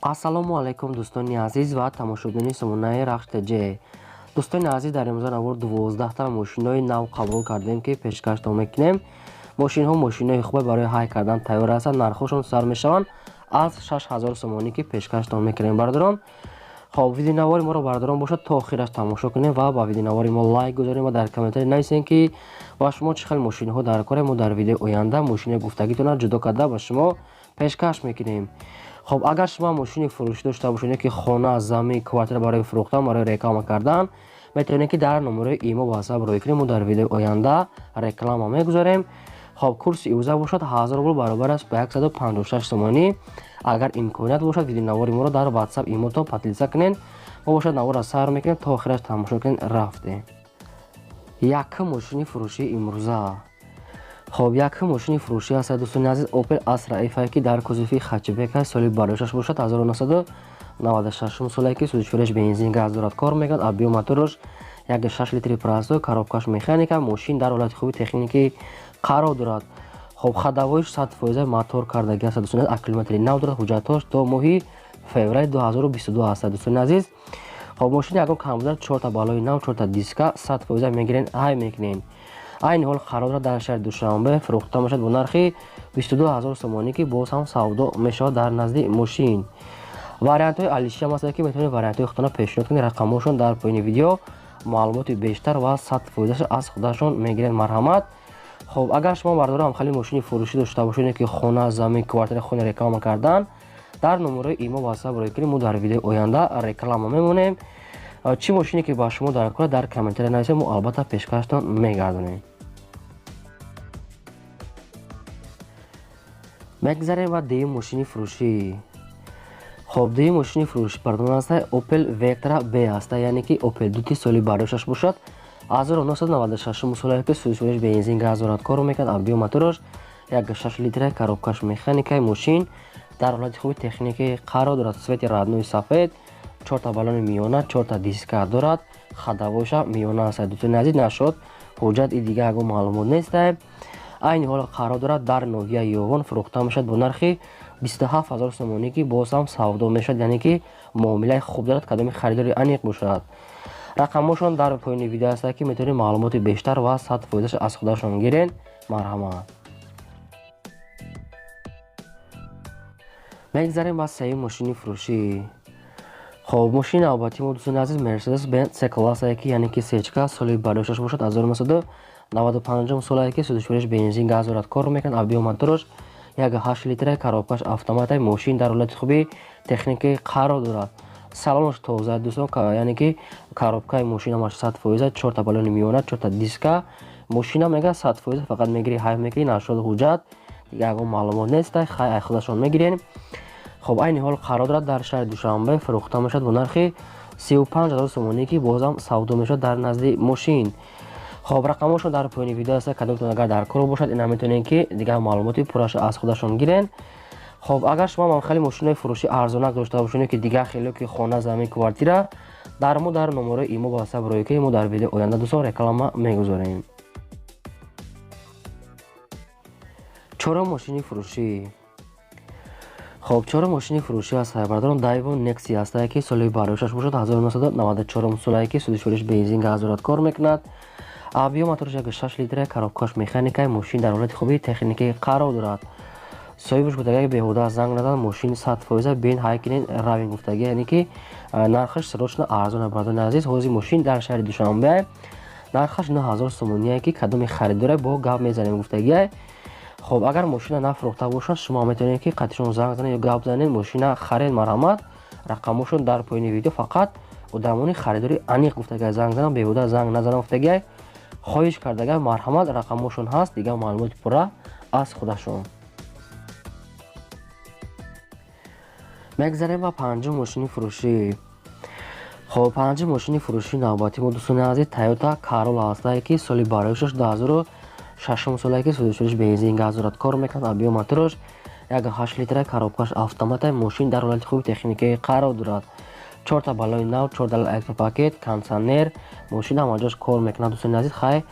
Ассалому алайкум, дӯстони азиз ва тамошобинони сомонаи Рахш ТЖ. Дӯстони азиз, дар имрӯза навор 12та мошинҳои нав қабул кардем, ки пешкаштон мекунем. Мошинҳо мошинҳои хубе барои ҳай кардан тайёр ҳастанд, нархҳошон сар мешаванд аз 6000 сомонӣ, ки пешкаштон мекунем, бародарон. Хоб, видеонавори моро, бародарон, бошад, то охираш тамошо кунем ва ба видеонавори мо лайк гузорем ва дар комментарий нависем, ки ба шумо чӣ хел мошинҳо дар коре. Мо дар видеои оянда мошини гуфтагитонро ҷудо карда ба шумо пешкаш мекунем. Хоб, агар шумо мошини фурӯшӣ дошта бошед, ки хона, замин, квартира барои фурӯхтан, барои реклама кардан, метавонед, ки дар номерои имо ватсап рӯй кунем, мо дар видеои оянда реклама мегузорем. Хоб, курси ивза бошад 1000 рубл, баробар аст ба 156 сомонӣ. Агар имконият бошад, видеонавори моро дар ватсап имотон поделиться кунед. Мо бошад наворро сар мекунем, то охираш тамошо кунед. Рафтем. Якум мошини фурӯшии имрӯза. Хоб, якум мошини фурӯшӣ аст, дӯстони азиз, Opel Astra F, ки дар кузови хэтчбек аст, соли барояшаш бошад 1996 соле, ки сӯзишвориш бензин, газ дорад, кор мекунад, объём мотораш 1,6 литри простой, коробкаш механика, мошин дар ҳолати хуби техникӣ қарор дорад. Хоб, ходовойш 100% мотор кардаги аст, дӯстони азиз, аккумулятори нав дорад, ҳуҷҷатҳош то моҳи феврали 2022 аст, дӯстони азиз. Хоб, мошини ягон камбуда, чорта балои нав, чорта диска, 100% мегирен, ҳай мекунен. Айни ҳол қарор дорад дар шаҳри Душанбе, фурӯхта мешавад бо нархи 22 000 сомонӣ, ки боз ҳам савдо мешавад дар назди мошин. Вариантҳои алишиам ҳастанд, ки метавонед вариантҳои худтона пешниҳод кунед. Рақамҳошон дар поёни видео, маълумоти бештар ва 100%-аш аз худашон мегиред, марҳамат. Хоб, агар шумо, бардорам, хеле мошини фурӯшӣ дошта бошед, ки хона, замин, квартира, хона реклама кардан, дар номерои имо ватсап рӯй кунед, мо дар видеои оянда реклама мемонем. Чӣ мошине ки ба шумо дар кора, дар комментария нависед, мо албатта пешкаштон мегардонем. Мегзарем ба дуюм мошини фурӯшӣ. Хоб, дуюм мошини фурӯшӣ, пардон, аста Opel Vectra B аста, яъне ки Opel дути, соли бардошташ бошад 1996 соле, ки сӯзишвориш бензин, газ дорад, кор мекунад, объём мотораш 1,6 литра, коробкаш механикаи, мошин дар ҳолати хуби техникӣ қарор дорад, цвети родной сафед, чорта балони миёна, чорта диска дорад, ходовойша миёна аст, дӯстони азиз, нашод ҳуҷҷат и дига ягон маълумот неста. Айни ҳол қарор дорад дар ноҳияи Ёвон, фурӯхта мешавад бо нархи 27 000 сомонӣ, ки боз ҳам савдо мешавад, яъне ки муомилаи хуб дорад, кадоми харидори аниқ бошад. Рақамҳошон дар поёни видео ҳастанд, ки метавонед маълумоти бештар ва 100%-аш аз худашон гирен, марҳамат. Мегзарем ба сеюм мошини фурӯшӣ. Хоб, мошини навбатии мо, дӯстони азиз, Mercedes Benz C классае, ки яъне ки сечка, соли бардошташ бошад 1995 солае, ки сӯзишвориш бензин, газ дорад, кор мекунад, объём мотораш 1,8 литра, коробкаш автомата, мошин дар ҳолати хуби техникӣ қарор дорад, салонаш тоза, дӯстон, яъне ки коробкаи мошин ҳамаш 100%, чорта балони миёна, чорта диска, мошина мега 100%, фақат мегири, ҳай мекунӣ, нашод ҳуҷҷат дига ягон маълумот неста, хай ай худашон мегирен. Хоб, айни ҳол қарор дорад дар шаҳри Душанбе, фурӯхта мешавад бо нархи 35 000 сомонӣ, ки бозам савдо мешавад дар назди мошин. Хоб, рақамҳошон дар поёни видео аст, кадомтон агар дар кор бошад, ина метавонед, ки дигар маълумоти пурраша аз худашон гирен. Хоб, агар шумо ҳам хеле мошинои фурӯшӣ арзонак дошта бошед, ки дигар хеле, ки хона, замин, квартира, дар мо дар номерои имо ватсап рӯй кунед, мо дар видеои оянда, дӯстон, реклама мегузорем. Чорум мошини фурӯшӣ. Хоб, чорум мошини фурӯшӣ аст, бародарон, Daewoo Nexia ҳастае, ки соли бардошташ бошад 1994 солае, ки сӯзишвориш бензин, газ дорад, кор мекунад, объём мотораш 1,6 литра, коробкаш механика, мошин дар ҳолати хуби техникӣ қарор дорад. Соҳибаш гуфтагӣ, беҳуда занг назан, мошин 100%, бин, ҳай кунен, равин гуфтагӣ, яъне ки нархаш срочно арзон. Бародарони азиз, ҳозир мошин дар шаҳри Душанбе, нархаш 9000 сомоние, ки кадоми харидоре бо гап мезанем гуфтагӣ. Хоб, агар мошина нафурӯхта бошад, шумо метавонед, ки қатишон занг занед ё гап занед, мошина харед, марҳамат. Рақамҳошон дар поёни видео, фақат одамони харидори аниқ гуфтагӣ занг занам, беҳуда занг назанам гуфтагӣ, хоҳиш кардага, марҳамат. Рақамҳошон ҳаст, дигар маълумоти пурра аз худашон. Мегзарем ба панҷум мошини фурӯшӣ. Хоб, панҷум мошини фурӯшии навбатии мо, дӯстони азиз, Toyota Corolla ҳастае, ки соли барояшаш 2006 солае, ки сӯзишвориш бензин, газ дорад, кор мекунад, объём мотораш 1,8 литра, коробкаш автомата, мошин дар ҳолати хуби техникӣ қарор дорад, чорта балони нав, чорта электропакет, кондитсионер, мошин ҳама ҷош кор мекунад, дӯстони азиз. Хай,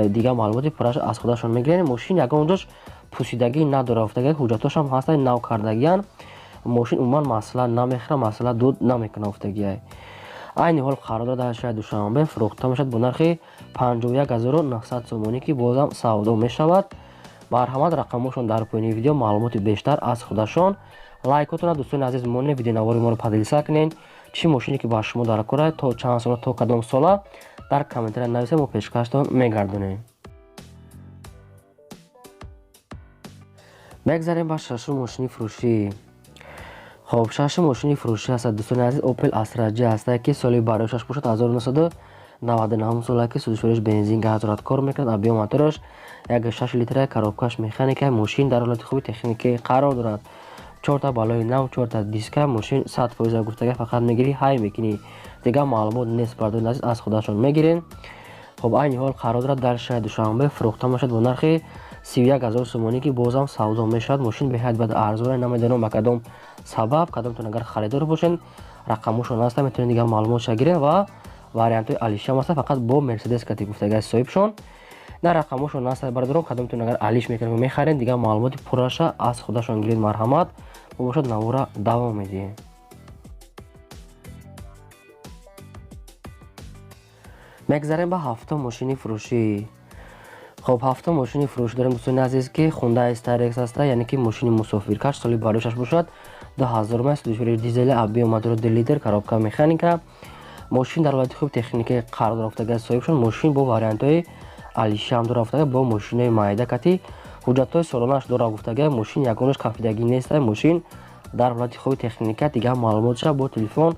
дигар маълумоти пурраш аз худашон мегирем. Мошин ягон ҷош пусидагӣ надорад, гуфтагӣ, ҳуҷҷатҳошам ҳастанд, нав кардагиян. Мошин умуман масъала намехӯра, масъала дуд намекунад гуфтагиай. Айни ҳол қарор дорад дар шаҳри Душанбе, фурӯхта мешавад бо нархи 51 900 сомонӣ, ки бозам савдо мешавад. Марҳамат, рақамҳошон дар поёни видео, маълумоти бештар аз худашон. Лайкотона, дӯстони азиз, монед, видеонавори моро поделиться кунед. Чӣ мошине ки ба шумо дар кора, то чанд сола, то кадом сола, дар комментария нависед, мо пешкаштон мегардонем. Мегзарем ба шашум мошини фурӯшӣ. Хоб, шашум мошини фурӯшӣ ҳастад, дӯстони азиз, Opel Astra J ҳастад, ки соли барояшаш бошад 1999 сола, ки сӯзишвориш бензин, газ дорад, кор мекунад. Объём мотораш 1,6 литра, коробкаш механика. Мошин дар ҳолати хуби техникӣ қарор дорад, чорта балои нав, чорта диска. Мошин 100% гуфтага, фақат мегирӣ, ҳай мекунӣ, дигар маълумот нест, бардони азиз, аз худашон мегирен. Хоб, айни ҳол қарор дорад дар шаҳри Душанбе, фурӯхта мешавад бо нархи 31 000 сомонӣ, ки бозам савдо мешавад. Мошин беҳад бад арзона, намедонам ба кадом сабаб. Кадомтон агар харидор бошед, рақамҳошон ҳаста, метавонед дигар маълумотша гиред ва вариантҳои алишам ҳаста, фақат бо Мерседес кати гуфтага соҳибшон. На, рақамҳошон ҳаста, бародарон, кадомтон агар алиш мекунед, мехаред, дигар маълумоти пурраша аз худашон гиред. Марҳамат, мо бошад навора давом медиҳем. Мегзарем ба ҳафтум мошини фурӯшӣ. Хоб, ҳафтум мошини фурӯшӣ дорем, дӯстони азиз, ки Хундай Starex ҳаста, яъне ки мошини мусофиркаш. Соли барояшаш бошад 2000, сӯзишвори дизели, объём мотори 2 литр, коробка механика. Мошин дар ҳолати хуб техникӣ қарор рафтага соҳибшон. Мошин бо вариантҳои алишам дора гуфтага, бо мошинои майда кати ҳуҷҷатҳои солонааш дора гуфтага. Мошин ягонаш кафидагӣ неста, мошин дар ҳолати хуби техника. Дигар маълумотша бо телефон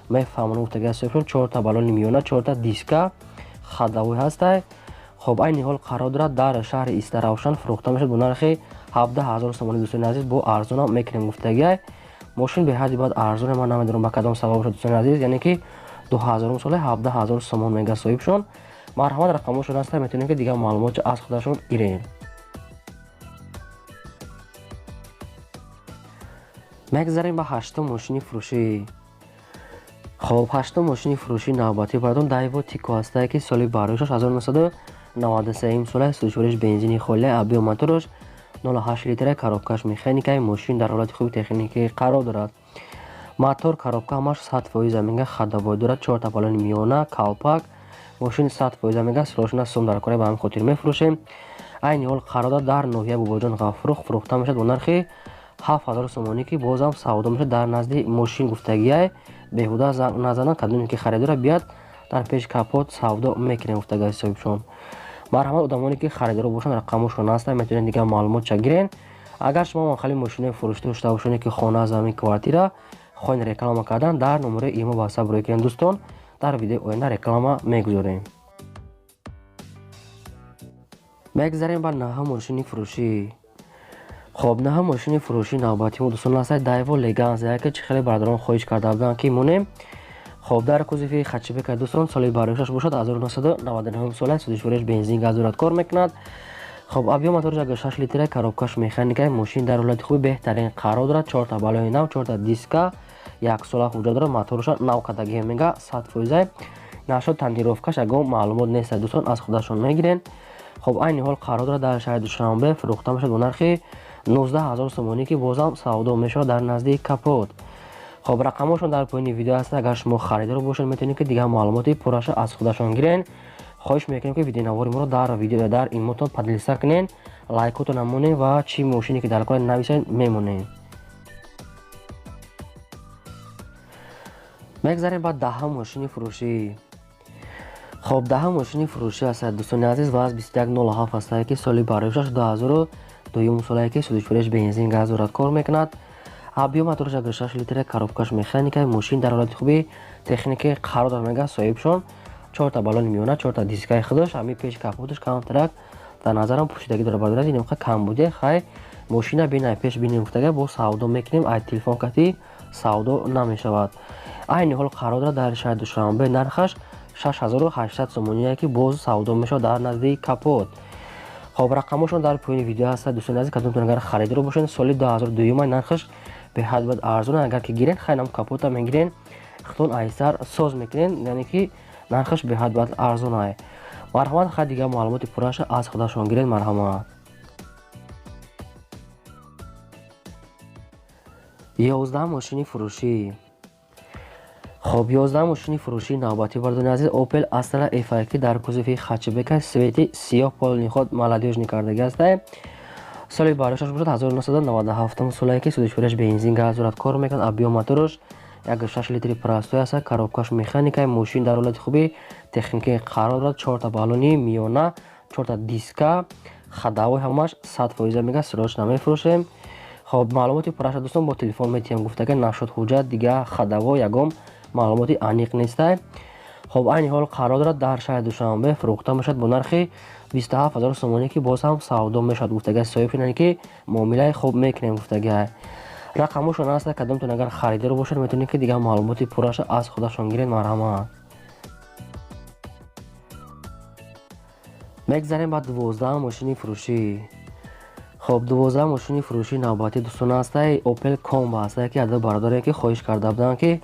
мефаҳмонам гуфтага соҳибшон. Чорта балони миёна, чорта диска, ходовой ҳастай. Хоб, айни ҳол қарор дорад дар шаҳри Истаравшан, фурӯхта мешавад бо нархи 17 000 сомонӣ. Дӯстони азиз, бо арзонам мекунем гуфтагиай. Мошин беҳади баъд арзоне, ман намедонам ба кадом сабаб бошад, дӯстони азиз, яъне ки 2000 сола 17 000 сомон мега соҳибшон. Марҳамат, рақамҳошон ҳаста, метавонем ки дигар маълумотро аз худашон гирем. Мегзарем ба ҳаштум мошини фурӯшӣ. Хоб, ҳаштум мошини фурӯшии навбатӣ, бардон, Дайво Тико ҳастае, ки соли барояшаш 1993 сола, сӯзишвориш бензини холия, объём мотораш 0,8 литра, коробкаш механикаи. Мошин дар ҳолати хуби техникӣ қарор дорад, мотор, коробка ҳамаш 100% мега, ходовой дорад, чорта балони миёна, калпак. Мошин 100% мега, срочно сум дар кора, ба ҳамин хотир мефурӯшем. Айни ҳол қарор дорад дар ноҳияи Бобоҷон Ғафуров, фурӯхта мешавад бо нархи 7000 сомонӣ, ки бозам савдо мешавад, дар назди мошин гуфтагиай. Беҳуда занг назананд, кадоме ки харидора биёд, дар пеши капот савдо мекунем гуфтагаи соҳибшон. Марҳамат, одамоне ки харидоро бошанд, рақамҳошон ҳаста, метавонед дигар маълумотша гирен. Агар шумо хали мошинои фурӯшӣ дошта бошед, ки хона, замин, квартира хоҳед реклама кардан, дар номерои имо, ватсап рӯй кунед, дӯстон, дар видеои оянда реклама мегузорем. Мегзарем ба наҳум мошини фурӯшӣ. Хоб, наҳум мошини фурӯшии навбатии мо, дӯстон, ҳастад Дайво Леганза, яке чи хеле бародарон хоҳиш карда буданд, ки монем. Хоб, дар кузови хэтчбека, дӯстон, соли барояшаш бошад 1999 сола, сӯзишвориш бензин, газ дорад, кор мекунад. Хоб, объём мотораш 6 литра, коробкаш механика. Мошин дар ҳолати хуби беҳтарин қарор дорад, чорта балои нав, чорта диска, як сола ҳуҷҷат дорад, моторша нав кардагӣ мега, 100%. Нашод тонировкаш ягон маълумот нест, дӯстон, аз худашон мегирен. Хоб, айни ҳол қарор дорад дар шаҳри Душанбе, фурӯхта мешавад бо нархи 19 000 сомонӣ, ки бозам савдо мешавад, дар назди капот. Хоб, рақамҳошон дар поёни видео ҳаст. Агар шумо харидор бошед, метавонед ки дигар маълумоти пурраша аз худашон гирен. Хоҳиш мекунем, ки видеонавори моро дар видео дар имотон поделиться кунед, лайкотон монед ва чӣ мошине ки дар кора нависед, мемонед. Мегзарем ба даҳум мошини фурӯшӣ. Хоб, даҳум мошини фурӯшӣ ҳастад, дӯстони азиз, ВАЗ 2107 ҳастае, ки соли барояшаш 2002 солае, ки сӯзишвориш бензин, газ дорад, кор мекунад. Объём мотораш 6 литра, коробкаш механика. Мошин дар ҳолати хуби техникӣ қарор дорад мега соҳибшон, чорта балони миёна, чорта дискаи худаш. Ҳамин пеши капоташ камтарак дар назарам пӯшидагӣ дорад, бародараз, ин камбуде. Хай, мошина бинай, пеш бинем гуфтага, бо савдо мекунем, ай телефон кати савдо намешавад. Айни ҳол қарор дорад дар шаҳри Душанбе, нархаш 6800 сомоние, ки боз савдо мешавад, дар назди капот. Хоб, рақамҳошон дар поёни видео ҳастад, дӯстони азиз, кадомтон агар харидоро бошед. Соли 2002, нархаш беҳад бад арзон. Агар ки гирен, хайнам капота мегирен, худтон айсар соз мекунен, яъне ки нархаш беҳад бад арзон. Марҳамат, хай, дигар маълумоти пурраша аз худашон гиред. Марҳамат. 11 мошини фурӯшӣ. Хоб, 11 мошини фурӯшии навбатӣ, бардони азиз, Opel Astra F, ки дар кузови хэтчбека, цвети сиёҳ, полный ход, молодёжный кардаги ҳастай. Соли бардошташ бошад 1997 солае, ки сӯзишвориаш бензин, газ дорад, кор мекунад. Объём мотораш 1,6 литри простой аст, коробкаш механика. Мошин дар ҳолати хуби техникӣ қарор дорад, чорта баллони миёна, чорта диска, ходовой ҳамаш 100%. Мега, срочно мефурӯшем. Хоб, маълумоти пурраша, дӯстон, бо телефон метиҳам, гуфтага. Нашуд ҳуҷҷат, дига ходовой ягон маълумоти аниқ нестай. Хоб, айни ҳол қарор дорад дар шаҳри Душанбе, фурӯхта мешавад бо нархи 27 ҳазор сомонӣ, ки боз ҳам савдо мешавад, гуфтага соҳиб, яъне ки муомилаи хуб мекунем, гуфтага. Рақамошон аста, кадомтон агар харидор бошад, метавонед, ки дигар маълумоти пурраша аз худашон гиред. Марҳамат. Мегзарем ба 12 мошини фурӯшӣ. Хоб, 12 мошини фурӯшии навбатӣ, дӯстон, ҳастай Opel Combo ҳастае, ки ада бародаре ки хоҳиш карда буданд, ки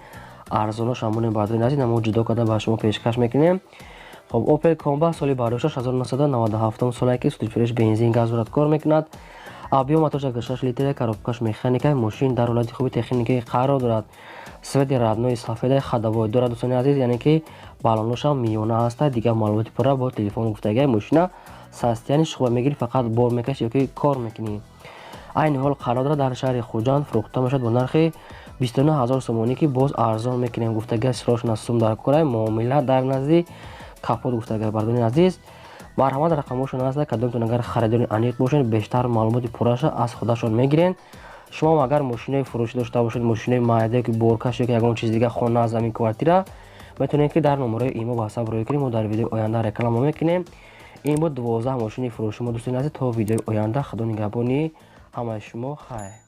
арзонош ҳамонем. Бардори азиз, намо ҷудо карда ба шумо пешкаш мекунем. Хоб, Opel Combo соли бардошташ 1997 солае, ки сӯзишвориаш бензин, газ дорад, кор мекунад. Объём мотораш 1,6 литр, коробкаш механика. Мошин дар ҳолати хуби техникӣ қарор дорад, цвети родной сафеда, ходовой дорад, дӯстони азиз, яъне ки баллоношам миёна ҳаста. Дигар маълумоти пурра бо телефон, гуфтагиа. Мошина состояние шуба мегирӣ, фақат бор мекашӣ ёки кор мекунӣ. Айни ҳол қарор дорад дар шаҳри Хуҷанд, фурӯхта мешавад бо нархи 29 ҳазор сомонӣ, ки боз арзон мекунем, гуфтагиа. Срочно сум дар кора, муомила дар назди капот, гуфтагиа. Бардони азиз, марҳамат, рақамҳошон аста, кадомтон агар харидори аниқ бошед, бештар маълумоти пурраша аз худашон мегирен. Шумо агар мошинои фурӯшӣ дошта бошед, мошинои майда, ки боркаш ё ягон чиз дига, хона, замин, квартира, метавонед, ки дар номерои имо ватсап рӯй кунем, мо дар видеои оянда реклама мекунем. Ин буд 12 мошини фурӯши мо, дӯстони азиз. То видеои оянда, худо нигаҳбони ҳамаи шумо, хайр.